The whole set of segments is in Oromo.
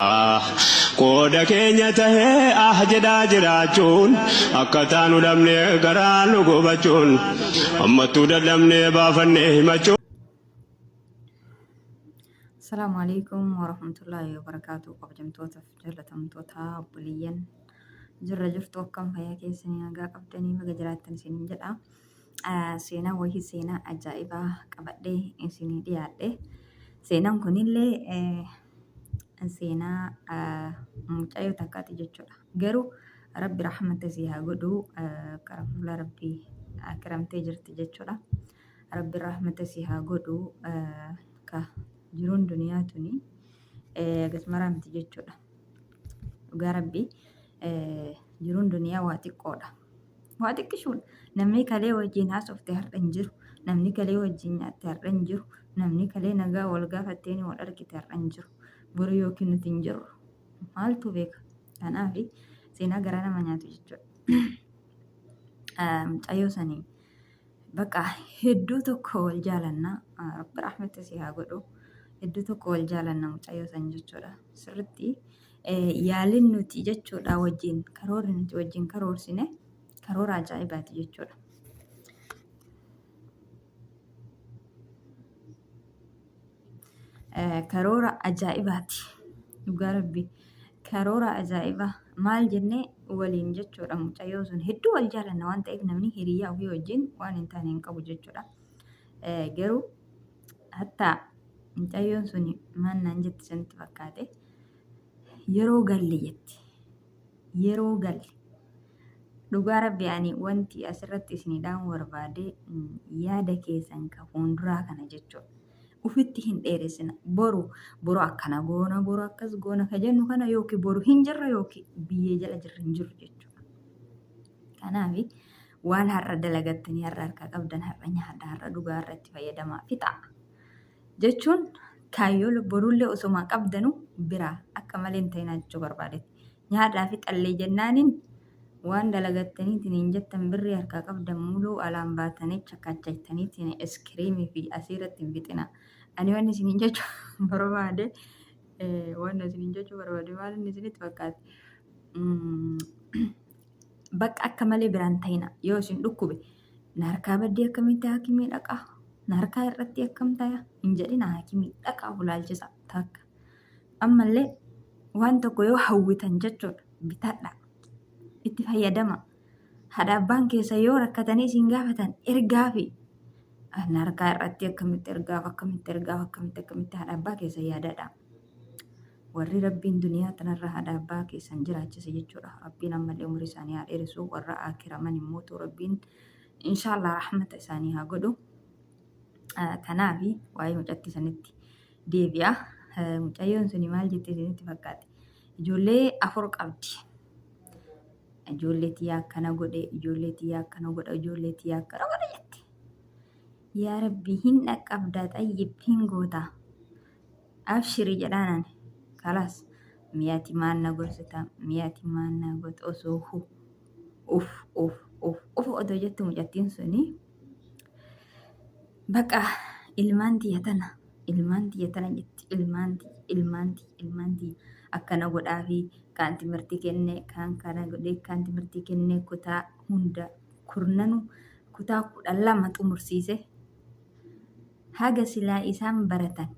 Qooda keenya tahee ah jedhaa jiraachuun akka taanu dhabnee garaa nu gubachuun ammattuu dadhabnee baafannee himachuun. Asalaamu alaikum warahmatullaahi wabarakaatu. Kabajamtootaaf jaalatamtoota obboleeyyan jirra jirtu, akkam fayyaa keessanii, nagaa qabdanii, baga jiraattan isiniin jedha. Seenaa wayii, seenaa ajaa'ibaa qabadhee isinii dhiyaadhe. Seenaan kunillee seenaa mucayyoo takkaati jechuudha. Garuu Rabbi rahmata isii haa godhu, karaa fuula Rabbii akiramtee jirti jechuudha. Rabbi rahmata isii haa godhu, ka jiruun duniyaa tuni gasmaraa miti jechuudha. Dhugaa Rabbii, jiruun duniyaa waa xiqqoodha. Waa xiqqishuudha. Namni kalee wajjin haasofte har'a hin jiru. Namni kalee wajjin nyaatte har'a hin jiru. Namni kalee nagaa wal gaafatteeni wal argite har'a hin jiru. Boru yookiin nuti hin jirru. Maaltu beeka? Kanaaf seenaa garaa nama nyaatu jechuudha. Mucayyoo sanii bakka hedduu tokko wal jaalanna. Rabbi rahmata si haa godhu. Hedduu tokko wal jaalanna mucayyoo san jechuudha. Sirriitti yaaliin nuti jechuudha wajjin karoorri nuti wajjin karoorsine karoora ajaa'ibaati jechuudha. Karoora ajaa'ibaati. Dhugaa Rabbi, karoora ajaa'ibaa maal jennee waliin jechuudha, mucayyoo sun hedduu wal jaalanna waan ta'eef namni hiriyaa ofii wajjin waan hin taane hin qabu jechuudha. Garuu hattaa mucayyoon sun maal naan jetti sanitti fakkaate, yeroo galle jetti. Yeroo galle. Dhugaa Rabbi, ani wanti asirratti isinii dhaamuu barbaade yaada keessan ka fuulduraa kana jechuudha. Ufitti hin dheeressina. Boru boru akkana goona, boru akkas goona ka jennu kana yookiin boru hin jirra yookiin biyyee jala jirra, hin jirru jechuudha. Kanaaf waan har'a dalagattanii har'a harkaa qabdan har'a nyaadha, har'a dhugaa, har'a itti fayyadamaa, fixaa. Jechuun kaayyoo borullee osuma qabdanu biraa akka malee hin ta'inaa jechuu barbaadetti. Nyaadhaa fi xallee jennaaniin waan dalagattaniitiin hin jettan, birrii harkaa qabdan muluu alaan baatanii chakkaachaytaniitiin iskiriimii fi asiirratti hin fixina. Ani wanni isiniin jechuu barbaade, wanni isiniin jechuu barbaade maal inni isinitti fakkaate? Bakka akka malee biraan ta'ina. Yoo isin dhukkube, na harkaa baddee akkamitti haakimii dhaqaa? Na harkaa irratti akkam ta'a? Hin jedhina, haakimii dhaqaa bulaalchisa takka. Ammallee waan tokko yoo hawwitan jechuudha, bitadha. Itti fayyadama. Haadha abbaan keessa yoo rakkatanii isin gaafatan ergaa fi na harkaa irratti akkamitti ergaaf, akkamitti ergaaf, akkamitti akkamitti haadha abbaa keessa yaadadha. Warri Rabbiin duniyaa tanarra haadha abbaa keessan jiraachise jechuudha. Rabbiin ammallee umurii isaanii haa dheeressu. Warra akiraman immoo Rabbiin inshaallah rahmata isaanii haa godhu. Kanaaf waa'ee mucattii sanitti deebi'a. Mucayyoon suni maal jettee isinitti fakkaate? Ijoollee afur qabdi. Ijoollee tiyyaa akkana godhe, ijoollee tiyyaa akkana godha, ijoollee tiyyaa akkana godha jetti. Yaa Rabbi, hin dhaqqabdaa, xayyib hin gootaa. Abshiri jedhaan ani. Kalaas mi'aati maal na gorsita, mi'aati maal na goota, osoo hu uf uf uf uf otoo jettu mucattiin suni baqa ilmaan tiyya tana, ilmaan tiyya tana jetti, ilmaan tiyya, ilmaan tiyya, ilmaan tiyya akkana godhaa fi kaan timirtii kenne, kaan kana godhe, kaan timirtii kenne, kutaa hunda kurnanu kutaa 12 xumursiise. Haga silaa isaan baratan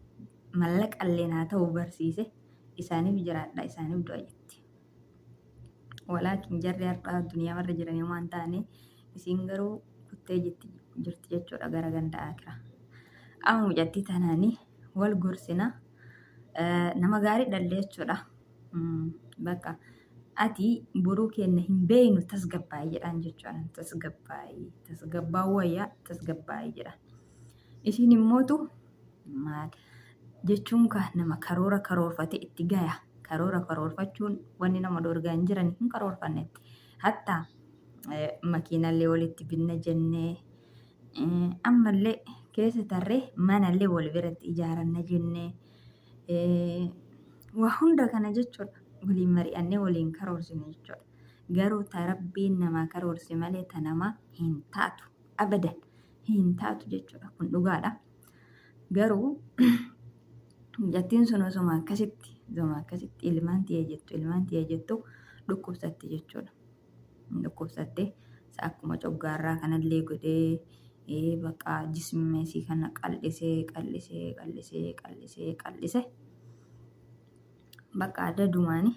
mallaqalleen haa ta'u barsiise, isaaniif jiraadha, isaaniif du'a jetti. Walaakin jarri har'a duniyaa warra jiranii waan taane isiin garuu kuttee jirti jirti jechuudha gara ganda akiraa. Amma mucattii tanaani wal gorsina, nama gaarii dhalle jechuudha. Bakka ati boruu kenna hin beeynu, tasgabbaa'i jedhaan jechuudha. Tasgabbaa'i, tasgabbaa'uu wayyaa, tasgabbaa'i jedhaan. Isiin immootu maal jechuun ka nama karoora karoorfate itti gaya. Karoora karoorfachuun wanni nama dhorgaa hin jiran, hin karoorfannetti. Hatta makiinallee walitti binna jennee, ammallee keessa tarree manallee wal biratti ijaaranna jennee, waa hunda kana jechuudha waliin mari'annee waliin karoorsine jechuudha. Garuu ta Rabbiin namaa karoorse malee ta namaa hin taatu. Abadan hin taatu jechuudha. Kun dhugaadha. Garuu mucattiin sun osuma akkasitti Zoma akkasitti ilmaan tiyya jettu ilmaan tiyya jettu dhukkubsatte jechuudha. Dhukkubsatte akkuma coggaarraa kanallee godhee bakka jismii isii kana qal'isee qal'isee qal'isee qal'isee qal'ise. Bakka adda dumaani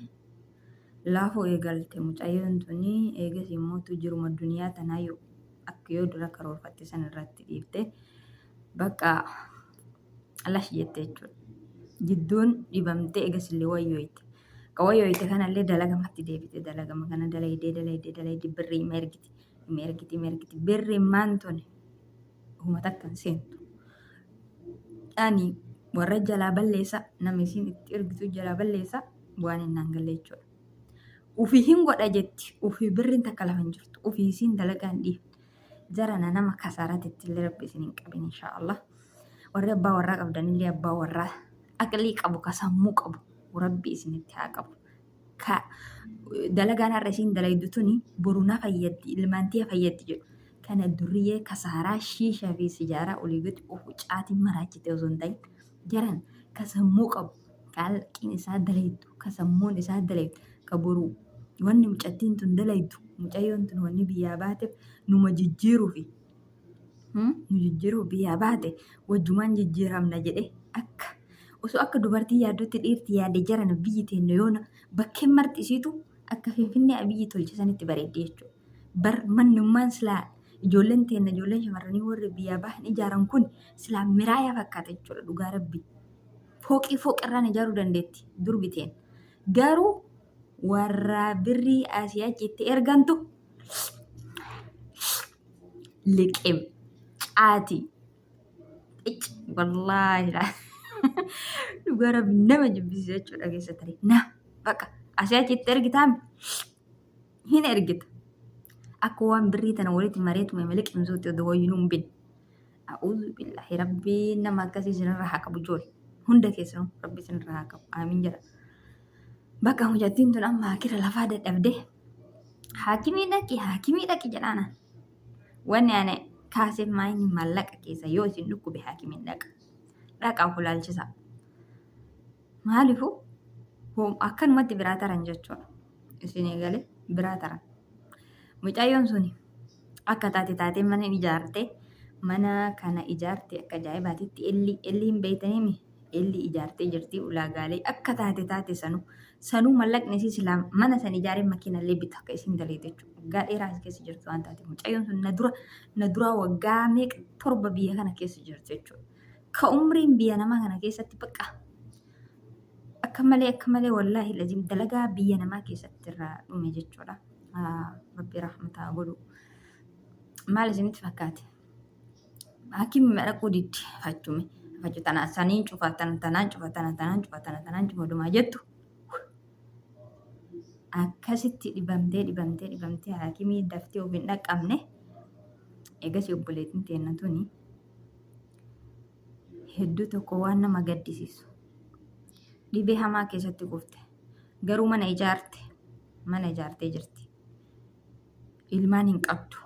laafuu eegalte mucayyoon tuni eegas immoo jiruma duniyaa tanaa yoo akka yoo dura karoorfatte san irratti dhiifte bakka lash jette jechuudha. Jidduun dhibamtee eegas illee wayyooyte. Ka wayyooyte kanallee dalagamatti deebite dalagama kana dalaydee dalaydee dalaydee birrii ima ergiti ima ergiti ima ergiti birrii maan tuni huma takka hin seentu. Ani warra jalaa balleessa nama isiin itti ergitu jalaa balleessa waan hin naan galle jechuudha. Ufii hin godha jetti ufii birriin takka lafa hin jirtu ufii isiin dalagaa hin dhiifne. Jarana nama kasaaraatitti illee rabbi isin hin qabin inshaallah. Warri abbaa warraa qabdanillee abbaa warraa aqlii qabu ka sammuu qabu rabbi isinitti haa qabu. Ka dalagaan har'a isiin dalaydu tuni boru na fayyaddi ilmaan tiyya fayyaddi jedhu. Kana duriyee kasaaraa shiishaa fi sijaaraa olii gadi ofu caatiin maraachite osoo hin ta'in jaran ka sammuu qabu ka alqiin isaa dalaydu ka sammuun isaa dalaydu ka boru wanni mucattiin tun dalaydu mucayyoon tun wanni biyyaa baateef numa jijjiiruufi nu jijjiiruuf biyyaa baate wajjumaan jijjiiramna jedhe akka osoo akka dubartii yaaddutti dhiirti yaade jarana biyyi teenna yoona bakkeen marti isiitu akka finfinnee abiyyi tolche sanitti bareeddi jechuudha. Bar mannummaan silaa ijoolleen teenna ijoolleen shamarranii warri biyyaa bahan ijaaran kun silaa miraayaa fakkaata jechuudha dhugaa rabbi. Fooqii fooqirraan ijaaruu dandeetti durbi teen. Garuu warra birrii asii achi itti ergantu liqim caatii icc wallaahi dhugaa rabbi nama jibbisiisa jechuudha keessa tarii na baqa asii achi itti ergitaami hin ergita akka waan birrii tana walitti mareetuma malee qimsuutti odoo wayyuu hin binne. A'uuzu billaahi rabbii nama akkasii isinirra haa qabu ijoole hunda keessanuu rabbi isinirra haa qabu aamiin jedha. Bakka mucattiin tun amma hakira lafaa dadhabde haakimii dhaqi haakimii dhaqi jedhaana. Wanni ani kaaseef maayini maallaqa keessa yoo isin dhukkube haakimiin dhaqa. Dhaqaa of ilaalchisa. Maaliifuu akkanumatti biraa taran jechuudha. Isin eegale biraa taran. Mucayyoon suni akka taate taatee mana ijaarte mana kana ijaarte akka ajaa'ibaatitti elli elli hin beektaniimi elli ijaartee jirti ulaagaalee akka taate taate sanuu sanuu mallaqni isii silaa mana san ijaaree makiinallee bitu akka isin daleetu jechuudha. Waggaa dheeraa as keessa jirtu waan taate mucayyoon sun na dura na duraa waggaa meeqa torba biyya kana keessa jirti jechuudha. Ka umriin biyya namaa kana keessatti bakka akka malee akka malee wallaahi lazim dalagaa biyya namaa keessatti irraa dhume jechuudha. Rabbi rahmataa godhu. Maal isinitti fakkaate? Hakiimi dhaquu didde fachume. Fachu tana saniin cufa tana tanaan cufa tana tanaan cufa tana tanaan cufa dumaa jettu. Akkasitti dhibamtee dhibamtee dhibamtee haakimii daftee of hin dhaqqabne. Egasii obboleettiin teenna tuni hedduu tokko waan nama gaddisiisu. Dhibee hamaa keessatti kufte. Garuu mana ijaarte. Mana ijaartee jirti. Ilmaan hin qabdu.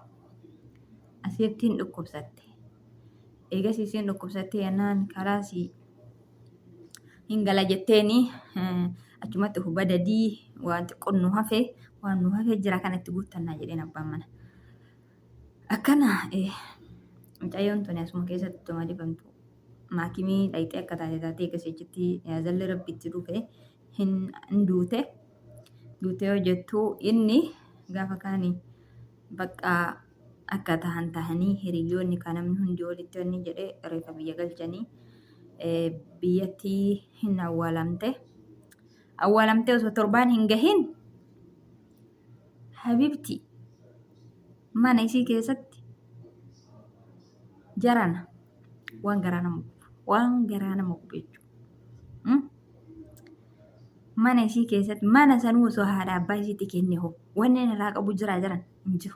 Asitti hin dhukkubsatte. Eegas isiin dhukkubsattee jennaan kalaasii hin gala jetteeni achumatti of badadii waan xiqqoo nu hafe waan nu hafe jira kanatti guuttannaa jedheen abbaan mana. Akkana mucayyoon tuni asuma keessatti tuma dhibamtu maakimii dhayxee akka taate taatee eegas achitti zalli rabbi itti dhufe hin duute. Duute yoo jettu inni gaafa kaani bakka akka tahan tahanii hiriyoonni kan namni hundi walitti wanni jedhe reefa biyya galchanii biyyatti hin awwaalamte. Awwaalamte osoo torbaan hin gahin habibti mana isii keessatti jarana waan garaa nama gubu waan garaa nama gubu jechuudha. Mana isii keessatti mana sanuu osoo haadha abbaa isiitti kenne hoo wanni inni irraa qabu jiraa jiran hin jiru.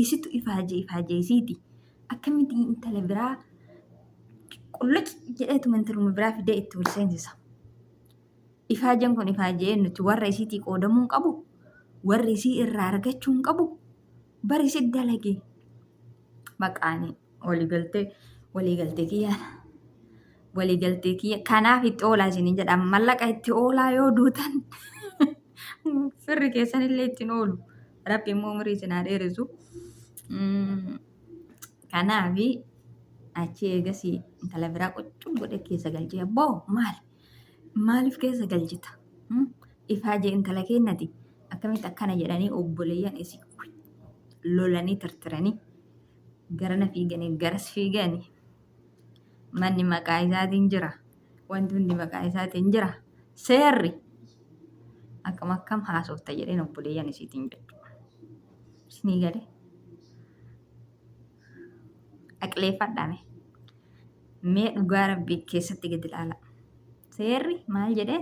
Isitu ifaajee ifaajee isiiti. Akkamitti intala biraa qulluc jedheetuma intaluma biraa fidee itti wal seensisa. Ifaajeen kun ifaajee nuti warra isiitii qoodamuu hin qabu. Warri isii irraa argachuu hin qabu. Bari isi dalage. Maqaani waliigaltee waliigaltee kiyyaan. Waliigaltee kiyya kanaaf itti oolaa isiniin jedha. Mallaqa itti oolaa yoo duutan firri keessanillee ittiin oolu. Rabbi immoo umurii isin haa dheeressu. Kanaaf achi eegasii intala biraa quccum godhee keessa galchee abboo maali? Maaliif keessa galchita? Ifaajee intala keennati akkamitti akkana jedhanii obboleeyyan isii lolanii tirtiranii garana fiiganii garas fiiganii manni maqaa isaatiin jira. Wanti hundi maqaa isaatiin jira. Seerri akkam akkam haasofta jedheen obboleeyyan isiitiin jechuudha. Isinii galee. Aqleeffadhaa mee. Mee dhugaa rabbii keessatti gadi ilaala. Seerri maal jedhee?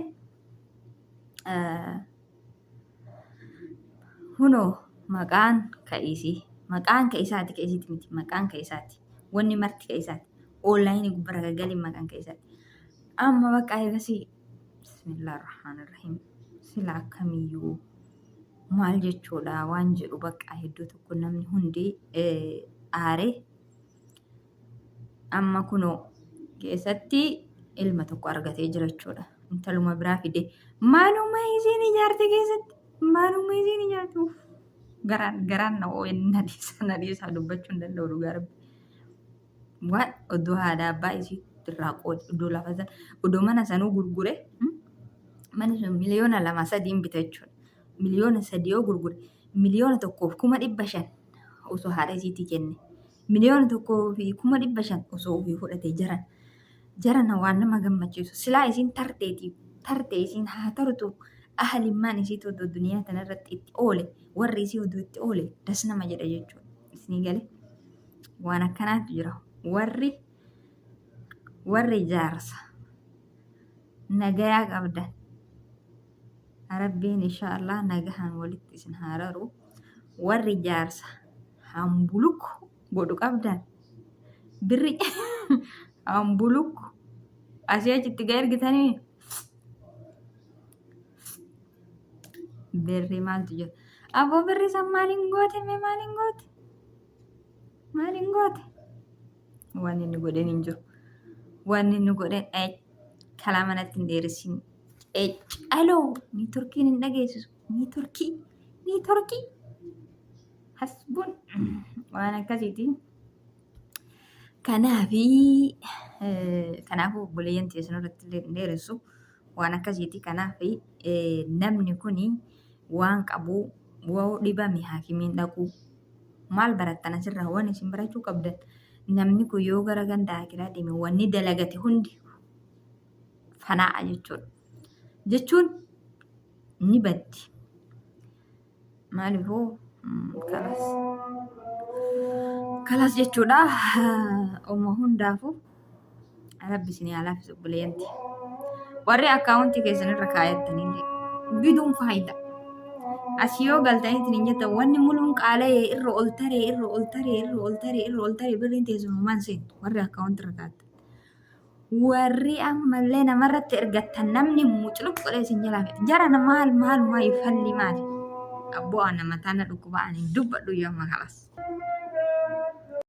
Hunoo maqaan ka isii. Maqaan ka isaati ka isiiti miti. Maqaan ka isaati. Wanni marti ka isaati. Oonlaayinii gubbara gagaliin maqaan ka isaati. Amma bakka eegasii bismillah ar-rahmaan ar-rahiim sila akkamiyyuu maal jechuudha waan jedhu bakka hedduu tokko namni hundi aaree amma kunoo keessatti ilma tokko argatee jira jechuudha. Intaluma biraa fide maaluma isiin ijaarte keessatti maaluma isiin ijaarte uff garaan garaan na oo'e na dhiisa na dhiisa dubbachuu hin danda'u dhugaa rabbi. Waan oduu haadha abbaa isii irraa qoode oduu lafa sana oduu mana sanuu gurgure manni sun miliyoona 2 3n bita jechuudha. Miliyoona 3 yoo gurgure 1,500,000 osoo haadha isiitii kenne. 1,500,000 osoo ofii fudhate jaran. Jarana waan nama gammachiisu. Silaa isiin tarteeti tarte isiin haa tartu ahlimmaan isiitu oduu duniyaa tanarratti itti oole warri isii oduu itti oole das nama jedha jechuudha. Isinii galee waan akkanaatu jira. Warri warri jaarsa nagayaa qabdan Rabbiin insha Allah nagahaan walitti isin haa raru. Warri jaarsa hambuluk godhu qabdan birri hambuluk asii achitti ga ergitanii birri maaltu jira? Aboo birri san maaliin goote mee maaliin goote? Maaliin goote? Waan inni godheen hin jiru. Waan inni godheen kalaa manatti hin dheeressin. Aloo niitorkiin hin dhageessisu. Niitorkii niitorkii hasbuun waan akkasiiti. Kanaafi kanaafuu obboleeyyan teessan irratti illee hin dheeressu. Waan akkasiiti. Kanaafi namni kuni waan qabu yoo dhibame haakimiin dhaquu maal barattan asirraa waan isin barachuu qabdan namni kun yoo gara ganda akiraa deeme wanni dalagate hundi fanaa'a jechuudha. Jechuun ni baddi. Maaliifuu kalas. Kalas jechuudha. Oma hundaafuu rabbi isin haa laaffisu obboleeyyanti. Warri akkaawuntii keessan irra kaayattanillee biduun faayida. As yoo galtaniitiin hin jettan wanni muluun qaala'ee irra ol taree irra ol taree irra ol taree irra ol taree birriin teessumamaan seentu warri akkaawuntii irra kaa'attan. Warri ammallee namarratti ergattan namni muculuq godhee isin jalaa fedha. Jara maal maal maal falli maali? Abboo ana mataa na dhukkuba ani hin dubbadhu yoo amma kalas.